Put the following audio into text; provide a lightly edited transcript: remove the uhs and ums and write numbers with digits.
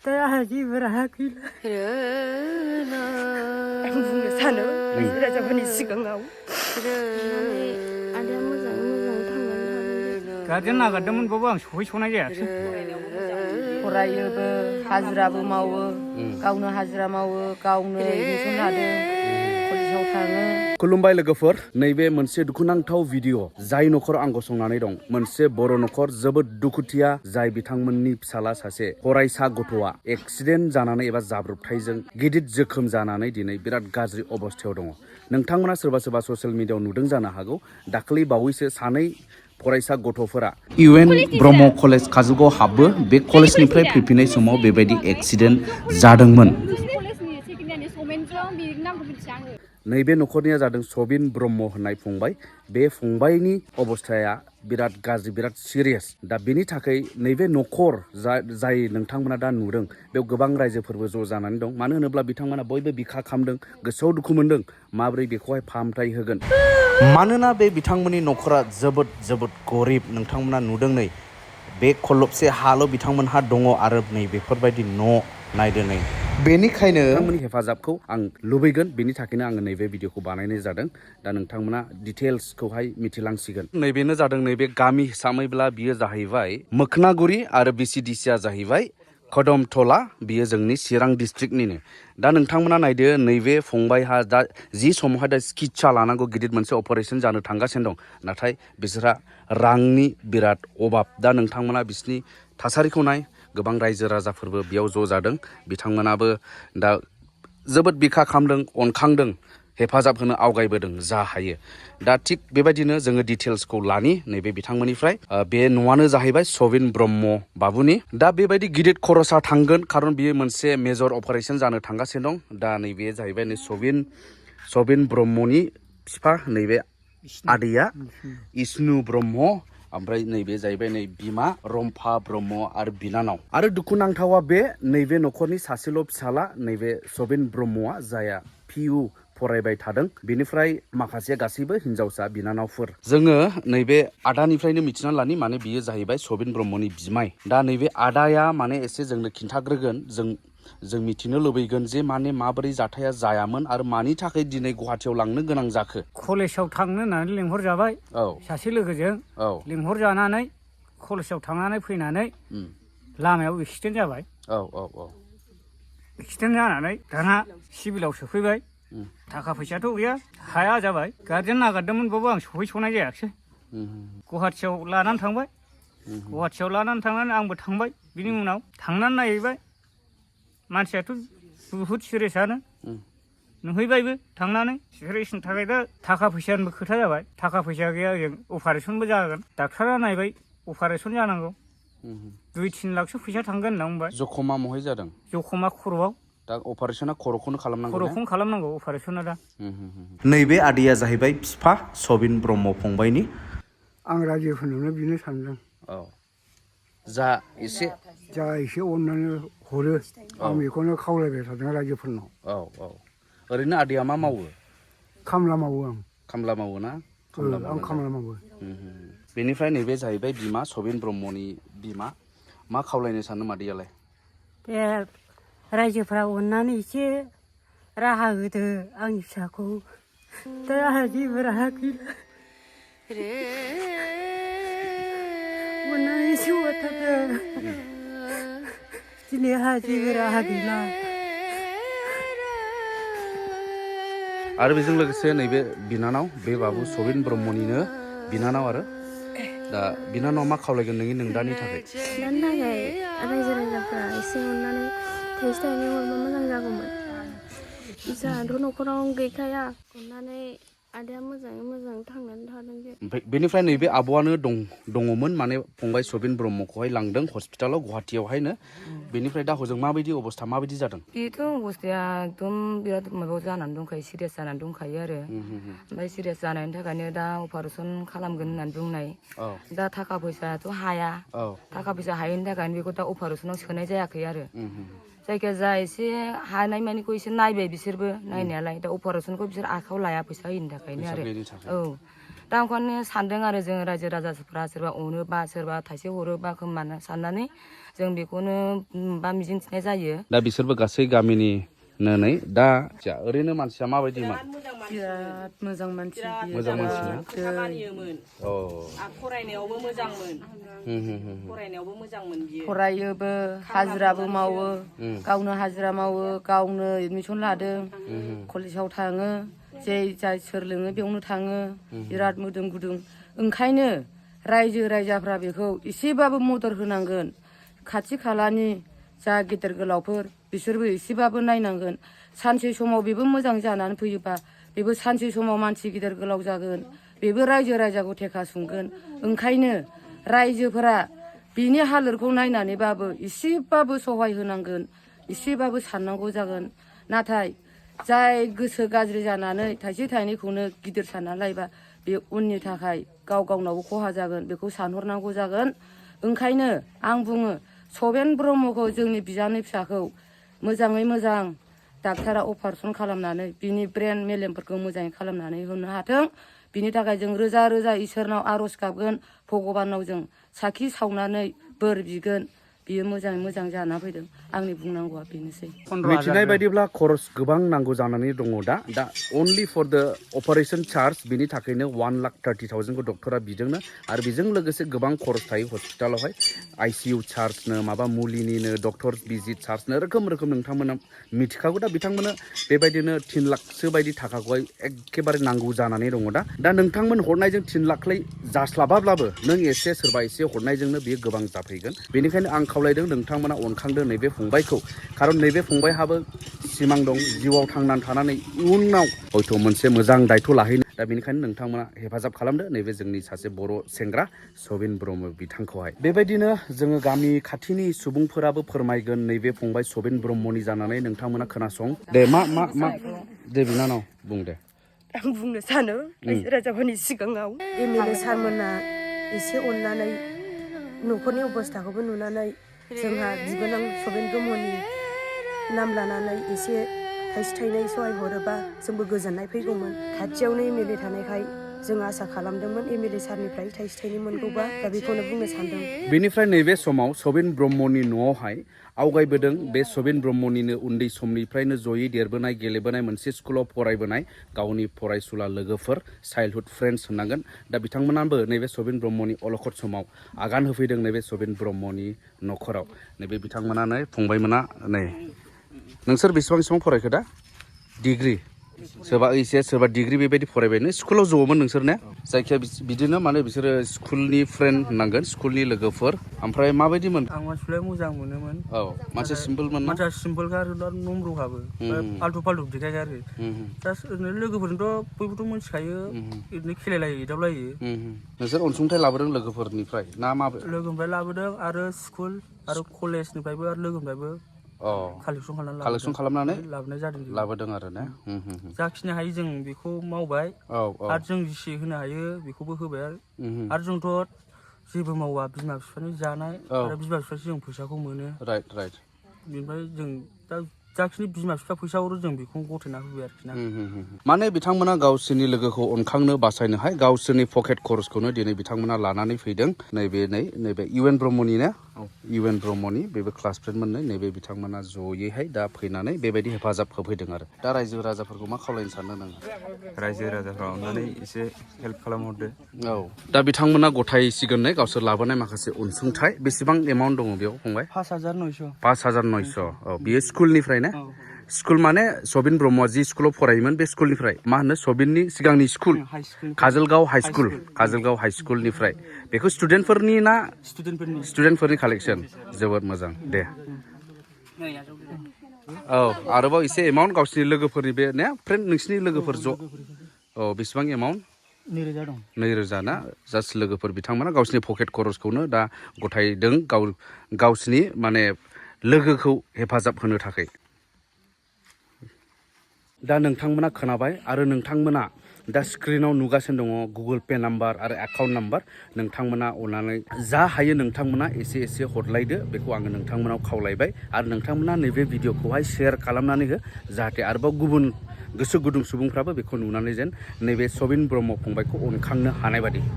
दा हाजि बराखै आं बुंनो सानो राजाफोरनि सिगाङाव आदाया मोजाङै मोजां थांनानै थादों गार्जेन नागारदोंमोनबाबो आं सहैस'नाय जायाखै फरायोबो हाजिराबो मावो गावनो हाजिरा मावो गावनो एडमिसन लादों कलेजाव थाङो खुलुमबाय लोगोफोर नैबे मोनसे दुखुनांथाव भिडिअ जाय नखराव आं गसंनानै दं मोनसे बर' नखर जोबोद दुखुथिया जाय बिथांमोननि फिसाला सासे फरायसा गथ'आ एक्सिडेन्ट जानानै एबा जाब्रबथायजों गिदिर जोखोम जानानै दिनै बिराद गाज्रि अबस्थायाव दङ नोंथांमोना सोरबा सोरबा ससियेल मिडियायाव नुदों जानो हागौ दाखालि बावैसो सानै फरायसा गथ'फोरा UN ब्रह्म कलेज काजलगाव हाबो बे कलेजनिफ्राय फैफिननाय समाव बेबायदि एक्सिडेन्ट जादोंमोन नैबे नखरनिया जादों सबिन ब्रह्म होननाय फंबाय बे फंबायनि अबस्थाया बिराद गाज्रि बिराद सिरियास दा बेनि थाखाय नैबे नखर जाय नोंथांमोना दा नुदों बेयाव गोबां रायजोफोरबो ज' जानानै दं मानो होनोब्ला बिथांमोना बयबो बिखा खामदों गोसोआव दुखु मोनदों माबोरै बेखौहाय फाहामथाय होगोन मानोना बे बिथांमोननि नखरा जोबोद गरिब नोंथांमोना नुदों नै बे खलबसे हाल' बिथांमोनहा दङ आरो नै बेफोरबायदि न' नायदो नै बेनिखायनो नोंथांमोननि हेफाजाबखौ आं लुबैगोन बेनि थाखायनो आङो नैबे भिडिअखौ बानायनाय जादों दा नोंथांमोना डिटेल्सखौहाय मिथिलांसिगोन नैबेनो जादों नैबे गामि हिसाबैब्ला बियो जाहैबाय मोखनागुरि आरो BCDCआ जाहैबाय खदमथला बियो जोंनि चिरां डिस्ट्रिक्टनिनो दा नोंथांमोना नायदो नैबे फंबायहा दा जि समावहाय दा चिकित्सा लानांगौ गिदिर मोनसे अपारेशन जानो थांगासिनो दं नाथाय बिसोरहा रांनि बिराद अभाब दा नोंथांमोना बिसिनि थासारिखौ नाय गोबां रायजो राजाफोरबो बेयाव ज' जादों बिथांमोनाबो दा जोबोद बिखा खामदों अनखांदों हेफाजाब होनो आवगायबोदों जा हायो दा थिग बेबायदिनो जोङो डिटेल्सखौ लानि नैबे बिथांमोननिफ्राय बे न'आनो जाहैबाय सबिन ब्रह्म बाबुनि दा बेबायदि गिदिर खरसा थांगोन खारन बियो मोनसे मेजर अपारेशन जानो थांगासिनो दं दा नैबे जाहैबाय नै सबिन ब्रह्मनि बिफा नैबे आदैया इसनु ब्रह्म ओमफ्राय नैबे जाहैबाय नै बिमा रम्फा ब्रह्म आरो बिनानाव आरो दुखुनांथावा बे नैबे नखरनि सासेल' फिसाला नैबे सबिन ब्रह्मआ जाया PU फरायबाय थादों बेनिफ्राय माखासे गासैबो हिनजावसा बिनानावफोर जोङो नैबे आदानिफ्रायनो मिथिनानै लानि माने बियो जाहैबाय सबिन ब्रह्मनि बिमाय दा नैबे आदाया माने एसे जोंनो खिन्थाग्रोगोन जों मिथिनो लुबैगोन जे माने माबोरै जाथाया जायामोन आरो मानि थाखाय दिनै गुवाहाटियाव लांनो गोनां जाखो कलेजाव थांनो होननानै लिंहरजाबाय सासे लोगोजों लिंहरजानानै कलेजाव थांनानै फैनानै लामायाव एक्सिडेन्ट जाबाय एक्सिडेन्ट जानानै दाना सिभिलाव सोफैबाय थाखा फैसाथ' गैया हाया जाबाय गार्जेन नागारदोंमोनबाबो आं सहैस'नाय जायाखिसै गुवाहाटियाव लानानै थांबाय गुवाहाटियाव लानानै थांनानै आंबो थांबाय बिनि उनाव थांनानै नायहैबाय मानसियाथ' बुहुद सिरियासआनो नुहैबायबो थांनानै सिरियासनि थाखाय दा थाखा फैसानिबो खोथा जाबाय थाखा फैसा गैया ओजों अपारेसनबो जागोन डाक्टारा नायबाय अपारेसन जानांगौ 2-3 लाखसो फैसा थांगोन होनना बुंबाय जखमा महाय जादों जखमा खर'आव दा अपारेशना खर'खौनो खालामनांगौ अपारेशना दा नैबे आदैया जाहैबाय बिफा सबिन ब्रह्म फंबायनि आं रायजोफोरनो बिनो सानदों जा एसे अननानै हरो आं बेखौनो खावलायबाय थादों रायजोफोरनाव ओरैनो आदैया मा मावो खामला मावो आं खामला मावो ना आं खामला मावो बेनिफ्राय नैबे जाहैबाय बिमा सबिन ब्रह्मनि बिमा मा खावलायनो सानो मादैयालाय बे रायजोफ्रा अननानै एसे राहा होदो आंनि फिसाखौ दा आंहा जेबो राहा गैला अननानै एसे हरथारदो दिनै आंहा जेबो राहा गैला आरो बेजों लोगोसे नैबे बिनानाव बे बाबु सबिन ब्रह्मनिनो बिनानाव आरो दा बिनानाव मा खावलायगोन नोंदानि थाखाय रायजो राजाफ्रा एसे अननानै थाइसे थाइनै हरबा मोजां जागौमोन जोंहाथ' न'खराव गैखाया अननानै आदाया मोजाङै मोजां थांनानै थादों जे ओमफ्राय बेनिफ्राय नैबे आब'आनो दङमोन माने फंबाय सबिन ब्रह्मखौहाय लांदों हस्पिटालाव गुवाहाटियावहायनो बेनिफ्राय दा हजों माबायदि अबस्था माबायदि जादों बेथ' अबस्थाया एकदम बिराद माबायाव जानानै दंखायो सिरियास जानानै दंखायो आरो ओमफ्राय सिरियास जानायनि थाखायनो दा अपारेसन खालामगोन होननानै बुंनाय दा थाखा फैसायाथ' हाया थाखा फैसा हायैनि थाखायनो बेखौ दा अपारेसनाव सोनाय जायाखै आरो जायखिजाया एसे हानाय मानिखौ एसे नायबाय बिसोरबो नायनायालाय दा अपारेसनखौ बिसोर आखायाव लाया फैसा होयिनि थाखायनो आरो दा ओंखायनो सानदों आरो जों रायजो राजाफ्रा सोरबा अनोबा सोरबा थाइसे हरोबा खोमानो साननानै जों बेखौनो बा मिजिंथिनाय जायो। दा बिसोरबो गासै गामिनि नै दा ओरैनो मानसिया माबायदिमोन? बिराद मोजां मानसि, मोजां मानसि ना? खामानियोमोन। फरायनायावबो मोजांमोन। फरायनायावबो मोजांमोन बियो। फरायोबो, हाजिराबो मावो, गावनो हाजिरा मावो, गावनो एडमिसन लादों, कलेजाव थाङो, जाय सोर लोङो बेयावनो थाङो, बिराद मोदोम गुदुं। ओंखायनो रायजो राजाफ्रा बेखौ एसेबाबो मदद होनांगोन। खाथि खालानि जा गेदेर गोलावफोर बिसोरबो एसेबाबो नायनांगोन। सानसे समाव बेबो मोजां जानानै फैयोबा बेबो सानसे समाव मानसि गिदिर गोलाव जागोन, बेबो रायजो राजाखौ थेखा सुंगोन। ओंखायनो रायजोफोरा बिनि हालोदखौ नायनानैबाबो एसेबाबो सहाय होनांगोन, एसेबाबो साननांगौ जागोन। नाथाय जाय गोसो गाज्रि जानानै थाइसे थाइनैखौनो गिदिर सानना लायोबा बे उननि थाखाय गावनावबो खहा जागोन, बेखौ सानहरनांगौ जागोन। ओंखायनो आं बुङो सभेन ब्रह्मखौ जोंनि बियानै फिसाखौ मोजाङै मोजां डाक्टारा अपारेसन खालामनानै बिनि ब्रेन मेलेमफोरखौ मोजाङै खालामनानै होनो हाथों। बिनि थाखाय जों रोजा रोजा इसोरनाव आर'ज गाबगोन, भगबानाव जों साखि सावनानै बोर बिगोन। बियो मोजाङै मोजां जाना फैदों। आंनि बुंनांगौआ बेनोसै। मिथिनाय बायदिब्ला खरस गोबां नांगौ जानानै दङ दा only for the operation charge बिनि थाखायनो 1,30,000 डक्टरा बिदोंनो आरो बेजों लोगोसे गोबां खरस थायो हस्पिटालावहाय ICU चार्जनो माबा मुलिनिनो डक्टर बिजि चार्जनो रोखोम नोंथांमोना मिथिखागौ। दा बिथांमोना बेबायदिनो 3 लाखसो बायदि थाखाखौहाय एखेबारे नांगौ जानानै दङ। दा नोंथांमोन हरनायजों 3 लाखलाय जास्लाबाब्लाबो नों एसे सोरबा एसे हरनायजोंनो बियो गोबां जाफैगोन। बेनिखायनो आं खावलायदों नोंथांमोना अनखांदों नैबे फंबायखौ, खारन नैबे फंबायहाबो सिमां दं जिउआव थांनानै थानानै इयुनाव हयथ' मोनसे मोजां दायथ' लाहैनो। दा बेनिखायनो नोंथांमोना हेफाजाब खालामदो नैबे जोंनि सासे बर' सेंग्रा सबिन ब्रह्म बिथांखौहाय। बेबायदिनो जोङो गामि खाथिनि सुबुंफोराबो फोरमायगोन नैबे फंबाय सबिन ब्रह्मनि जानानै नोंथांमोना खोनासं। दे मा दे बिनानाव बुं दे। आं बुंनो सानो रायजो राजाफोरनि सिगाङाव MLA सारमोना एसे अननानै न'खरनि अबस्थाखौबो नुनानै जोंहा बिबोनां सबिन ब्रह्मनि नाम लानानै एसे थाइसे थाइनै सहाय हरोबा जोंबो गोजोननाय फैगौमोन। खाथियावनो MLA थानायखाय जों आसा खालामदोंमोन MLA सारनिफ्राय थाइसे थाइनै मोनगौबा, दा बेखौनो बुंनो सानदों। बेनिफ्राय नैबे समाव सबिन ब्रह्मनि न'आवहाय आवगायबोदों बे सबिन ब्रह्मनिनो उन्दै समनिफ्रायनो जयै देरबोनाय गेलेबोनाय मोनसे स्कुलाव फरायबोनाय गावनि फरायसुला लोगोफोर चाइल्डहुड फ्रेन्ड्स होननांगोन। दा बिथांमोनाबो नैबे सबिन ब्रह्मनि अलखद समाव आगान होफैदों नैबे सबिन ब्रह्मनि न'खराव। नैबे बिथांमोना नै फंबायमोना नै नोंसोर बेसेबां फरायखो दा? डिग्रि सोरबा ओइस सोरबा डिग्रि बेबायदि फरायबाय। नों स्कुलाव ज'मोन नोंसोर ने? जायखिया बिदिनो माने बिसोरो स्कुलनि फ्रेन्ड होननांगोन, स्कुलनि लोगोफोर। ओमफ्राय माबायदिमोन? आं मानसिफ्राय मोजां मोनोमोन। औ मानसि सिम्पोलमोन ना? मानसिया सिम्पोलखा आरो दा नम्रखाबो फाल्थु बिखायखा आरो जास्ट ओरैनो लोगोफोरजोंथ' बयबोथ' मिथिखायो, ओरैनो खेलायलायो एदावलायो। नोंसोर अनसुंथाइ लाबोदों लोगोफोरनिफ्राय ना मा? लोगोनिफ्राय लाबोदों आरो स्कुल आरो कलेजनिफ्रायबो आरो लोगोनिफ्रायबो कालेक्सन खालामनानै लाबोनाय जादों। लाबोदों आरो ने? जाखिनि हायो जों बेखौ मावबाय आरो जों जेसे होनो हायो बेखौबो होबाय आरो जोंथ' जेबो मावा, बिमा बिफानि जानाय आरो बिमा बिफासो जों फैसाखौ मोनो। राइट। बेनिफ्राय जों दा जाखिनि बिमा बिफा फैसा हरो जों बेखौनो गथायना होबाय आरोखि ना। माने बिथांमोना गावसोरनि लोगोखौ अनखांनो बासायनोहाय गावसोरनि पकेट खरसखौनो दिनै बिथांमोना लानानै फैदों। नैबे UN ब्रह्मनि ना? UN ब्रह्मनि बेबो क्लास फ्रेन्डमोन। नैबे बिथांमोना जयैहाय दा फैनानै बेबायदि हेफाजाब होफैदों आरो। दा रायजो राजाफोरखौ मा खावलायनो सानो नों? रायजो राजाफ्रा अननानै एसे हेल्प खालामहरदो। औ दा बिथांमोना गथायसिगोन गावसोर लाबोनाय माखासे अनसुंथाइ। बेसेबां एमाउन्ट दङ बेयाव फंबाय? 5,900। 5,900। औ बियो स्कुलनिफ्राय ना? स्कुल माने सबिन ब्रह्मआ जि स्कुलाव फरायोमोन बे स्कुलनिफ्राय। मा होनो सबिननि सिगांनि स्कुल काजलगाव हाइ स्कुलनिफ्राय। बेखौ स्टुडेन्टफोरनि ना? स्टुडेन्टफोरनि कालेक्सन। जोबोद मोजां दे। औ आरोबाव एसे एमाउन्ट गावसिनि लोगोफोरनि बे ने फ्रेन्ड नोंसिनि लोगोफोर ज'। औ बेसेबां एमाउन्ट? 2,000 दं। 2,000 ना? जास्ट लोगोफोर बिथांमोना गावसिनि पकेट खरसखौनो दा गथायदों गावसिनि माने लोगोखौ हेफाजाब होनो थाखाय। दा नोंथांमोना खोनाबाय आरो नोंथांमोना दा स्क्रिनाव नुगासिनो दङ गुगोल पे नाम्बार आरो एकाउन्ट नाम्बार। नोंथांमोना अननानै जा हायो नोंथांमोना एसे हरलायदो, बेखौ आङो नोंथांमोनाव खावलायबाय। आरो नोंथांमोना नैबे भिडिअखौहाय शेयार खालामनानै हो, जाहाथे आरोबाव गुबुन गोसो गुदुं सुबुंफ्राबो बेखौ नुनानै जेन नैबे सबिन ब्रह्म फंबायखौ अनखांनो हानाय बादि